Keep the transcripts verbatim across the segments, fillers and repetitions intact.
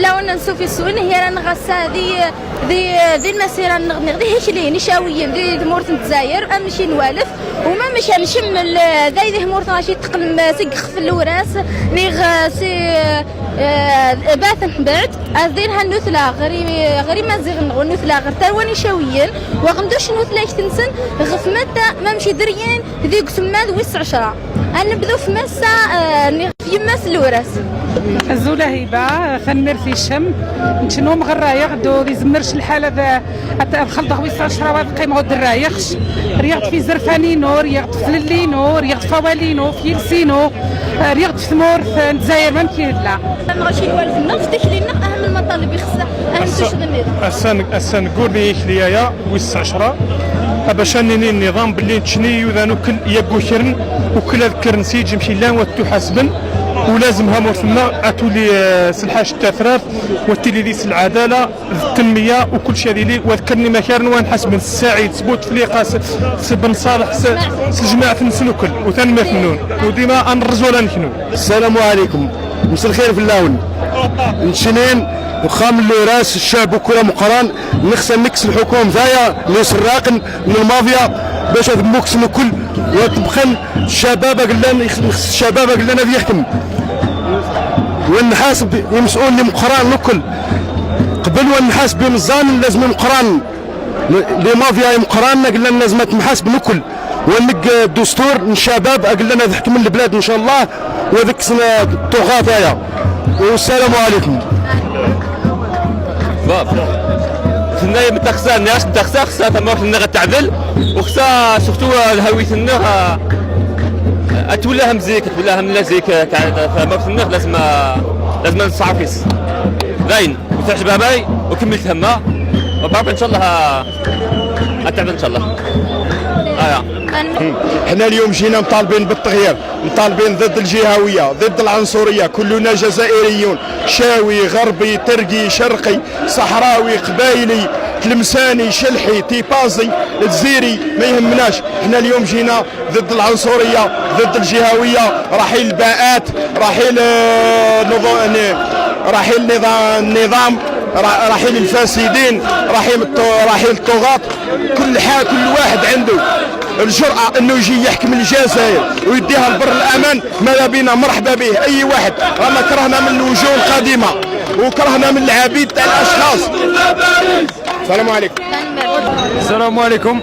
Lawn n-sufissun, hiran ɣassa di, di, di lmas hiran nɣ-, nɣ-, di hikli, nicawiyen, di tmurt n Dzayer, amcin walef, u ma mec amcin mel, day di tmurt ɣaci tqlem, si gxf luras, niɣ, si, eh, bat n bert, ad din ha nutla, ɣri, ɣri maziɣ n-, nutla, ɣr tarwa nicawiyen, wa ɣmduc nutla ktnsen, ɣf matta, ma mec idriyen, di gusmad wis ɛecra. Ad nebdu f massa, eh, niɣ f yemma-s n luras. Azul a Hiba, tanemmirt i cem. Nečč n-umɣar rrayeɣ-d ur izemmer c lḥal ad, ad, ad xelḍeɣ wis ɛecra, ad qqimeɣ ur d-rrayeɣ c. Rriɣ-d f izerfan-inu, rriɣ-d f tlelli-inu, rriɣ-d f wawal-inu, f yiles-inu, rriɣ-d f tmurt n Dzayer mamk i tella. Ameɣ acil walef-nneɣ, f tikli-nneɣ, ahem lmaṭaleb ixessa, ahem tuccḍa-nneɣ. Ass-a n-, ass-a neggur di yikli-aya, wis ɛecra, abac ad nini nniḍam belli neččni yudan ukkel i yaggukren, ukkel ad kkren s yiǧ mec illan, wa ad ttuḥasben, u lazem tamurt-nneɣ ad tuli, eh, s lḥac n tatrart, wa ad tili di-s lɛadala, d ttenmiya, u kullec ad yili, wa ad kkren imakaren, wa ad nḥasben s Saɛid, s Butefliqa, s, s Ben Ṣaleḥ, s, s lejmaɛt-nsen ukkel, u tanemmirt-nnun, u dima ad nrezzu ala neknun. Ssalamu ɛlaykum. Mselxir fell-awen. Neččni, uxxam n luras, ccɛb ukkel ameqqran, nexs ad nekkes lḥukum-aya n yiserraqen n lmafya, bac ad mmukksen ukkel, wa ad ṭṭebqen ccabab akken llan, nexs ccabab akken llan ad yeḥkem. Wa ad nḥaseb imesɛulen imeqqranen ukkel. Qbel wa ad nḥaseb imeẓẓanen, lazem imeqqranen. L-, limafya imeqqranen akken llan lazem ad mḥasben ukkel. Wa ad negg ddustur n ccabab akken llan ad ḥekmen lblad, ncallah, wa ad kksen, eh, ṭṭuɣat-aya. Wassalamu ɛlaykum. Bab. Tenna-yi mtaqsa, nniɣ-as mtaqsa, xsa tamawt-nneɣ ad teɛdel, u xsa surtout, eh, lhawit-nneɣ, eh, ad twella am zik, ad twella am la zik, eh, ta-, ta-, tamawt-nneɣ lazem, eh, lazem ad nṣeɛfis. Dayen. وتعجب أباي وكملت همها. وبعرف إن شاء الله ه-، هتعب إن شاء الله. آه، يا. احنا اليوم جينا مطالبين بالتغيير، مطالبين ضد الجهوية، ضد العنصرية، كلنا جزائريون، شاوي، غربي، ترقي، شرقي، صحراوي، قبايلي، تلمساني، شلحي، تيبازي، جزيري، ما يهمناش. احنا اليوم جينا ضد العنصرية، ضد الجهوية، رحيل الباءات، رحيل، آه، نظو-، ن-، رحيل نظا-، النظام، ر-، رحيل الفاسدين، رحيل الطو-، رحيل الطغاة. كل ح-، كل واحد عنده الجرأة إنه يجي يحكم الجزائر ويديها لبر الأمان، ماذا بينا، مرحبا به أي واحد. رانا كرهنا من الوجوه القادمة وكرهنا من العبيد تاع الأشخاص. السلام عليكم. السلام عليكم.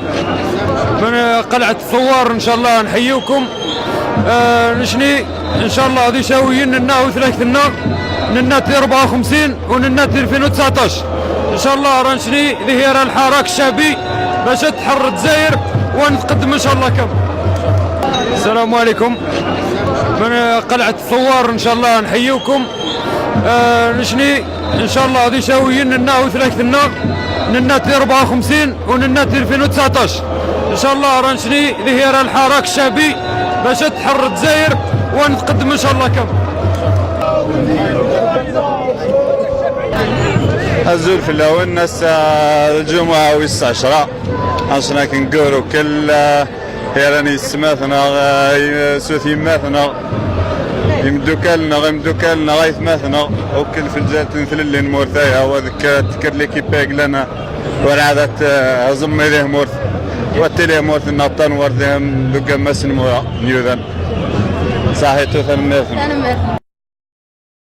من، آه، قلعة الثوار، إن شاء الله نحييكم. آه، نشني، إن شاء الله، هذه شاويين لنا وثلاثة لنا، لنا أربعة وخمسين ولنا ألفين وتسعطاش. إن شاء الله راه نشني، هذه هي راه الحراك الشعبي باش تحرر الجزائر، ونتقدم إن شاء الله كم. السلام عليكم. من، آه، قلعة الثوار، إن شاء الله نحييكم. آه، نشني، إن شاء الله، هذه شاويين لنا وثلاثة لنا، لنا أربعة وخمسين ولنا ألفين وتسعطاش. إن شاء الله، راه نشني، هذه هي راه الحراك الشعبي باش تحرر الجزائر، ونتقدم إن شاء الله كم. Azul fell-awen, ass-a d lǧemɛa wis ɛecṛa, ass-a ad neggur ukkel, eh, i-, s yemma-tneɣ, eh, s yemma-tneɣ, imeddukal-nneɣ, imeddukal-nneɣ, aytma-tneɣ, ukkel f lǧal n tlelli n tmurt-aya, wa ad tekker l'équipe akken llan, werɛad ad, eh, tẓemmi di tmurt, wa ad tili tmurt-nneɣ d tanwart deg ammas n Mura n Yudan. Saḥit u tanemmirt. Tanemmirt.